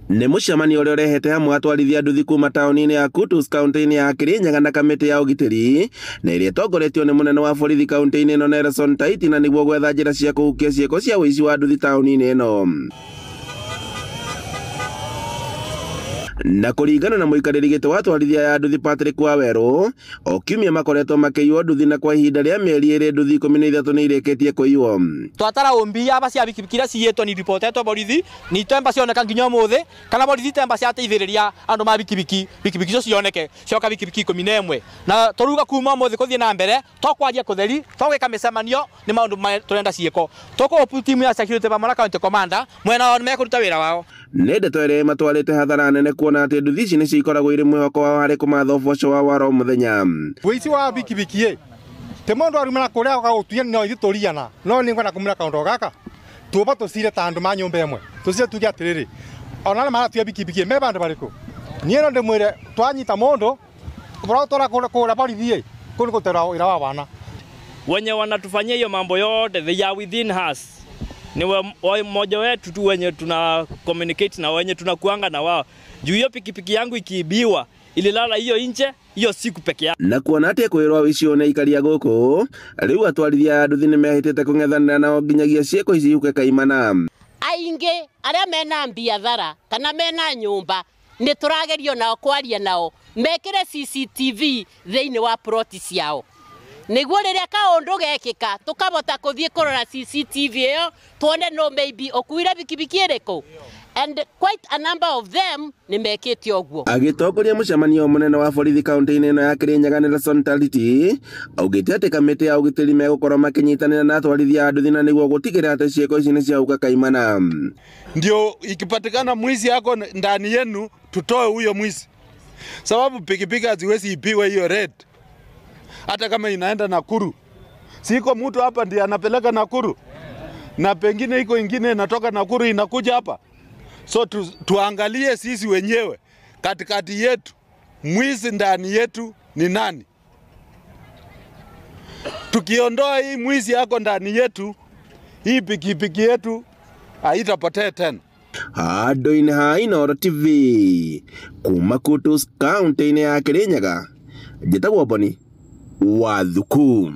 Nĩ mũcemanio ũrĩa ũrehete hamwe atwarithia nduthi kuma taũni-inĩ ya Kutus kaunti-inĩ ya Kirinyaga na kamĩtĩ ya ũgitĩri na ĩrĩa ĩtongoretio nĩ mũnene wa borithi kaunti-inĩ ĩno Nelson Taiti, na nĩguo gwetha njĩra cia kũhukia ciĩko cia ũici wa nduthi taũni-inĩ ĩno. Na kũringana na mũikarĩri gĩtĩ wa atwarithia ya nduthi Patrick Wawerũ, o kiumia makoretwo makĩiywo nduthi na kwa ihinda rĩa mĩeri 2 nduthi 13 nĩ irĩkĩtie kũiywo. Twatara ũmbi aba cia bikibiki iria ciyĩtwo ni ripotetwo borithi ni temba cioneka nginya ũmũthĩ, kana borithi temba ciateithĩrĩria andũ ma bikibiki, bikibiki icio cioneke cioka bikibiki 11 na tũruga kuma ũmũthĩ kũthiĩ na mbere tokwaria kũtheri togwĩka mĩcemanio nĩ maũndũ tũrenda ciĩko. Tũkũ timu ya security pamwe na county commander mwena wao nĩmekũruta wĩra wao. Nĩ ndeto ĩrĩa ĩmatwarĩte hathara nene kuona atĩ nduthi ici nĩcio ikoragwo irĩ mwĩhoko wao harĩ kũmatha ũboco wao wa oro mũthenya. Ũici wa bikibiki ĩ ti mũndũ arumana kũrĩa agagũtuia no ithuĩ tũriana, no nĩ ngwenda kũmwĩra kaũndũ gaka tũba tũcire ta andũ ma nyũmba ĩmwe, tũcire tuge atĩrĩrĩ, ona arĩa maratuia bikibiki me bandũ barĩkũ? Niĩ no ndĩmwĩre twanyita mũndũ ũratwara kũrĩa borithi ĩ kũu nĩ kũrutĩra wĩra wa wana. Wenye wanatufanyia hiyo mambo yote, they are within us. Ni mmoja wetu tu wenye tuna communicate na wenye tunakuanga na wao. Juu hiyo pikipiki yangu ikiibiwa ililala hiyo nje hiyo siku peke yake. Na kuona atĩ kwĩrwo ũici nĩ aikaria gũkũ, rĩu atwarithia a nduthi nĩmehĩtĩte kũng'ethanĩra nao nginyagia ciĩko ici ihuke kaimana. Aingĩ arĩa mena biathara kana mena nyũmba nĩ tũragerio nao kwaria nao mekĩre CCTV thĩinĩ wa ploti ciao, nĩguo rĩrĩa kaũndũ gekĩka tũkabota kũthiĩ kũrora CCTV ĩyo tuone no maybe ũkuire bikibiki ĩrĩkũ, and quite a number of them nĩ mekĩte ũguo. Agĩtongoria mũcemanio mũnene wa borithi kaunti-inĩ ĩno ya Kirinyaga Nelson Taliti augĩte atĩ kamĩtĩ ya ũgitĩri megũkorwo makĩnyitanĩra na atwarithia a nduthi na nĩguo gũtigĩrĩra atĩ ciĩko ici nĩ ciahuka kaimana. Ndio ikipatikana mwizi yako ndani yenu tutoe huyo mwizi, sababu pikipiki haziwezi ipiwe hiyo red hata kama inaenda Nakuru. Siko mtu hapa ndiye anapeleka Nakuru, na pengine iko ingine inatoka Nakuru inakuja hapa. So tuangalie sisi wenyewe katikati yetu, mwizi ndani yetu ni nani? Tukiondoa hii mwizi yako ndani yetu, hii pikipiki yetu haitapotea tena. Handũ-inĩ ha Inooro TV kuma Kutus kaunti-inĩ ya Kirinyaga, njĩtagwo Boni Wathuku.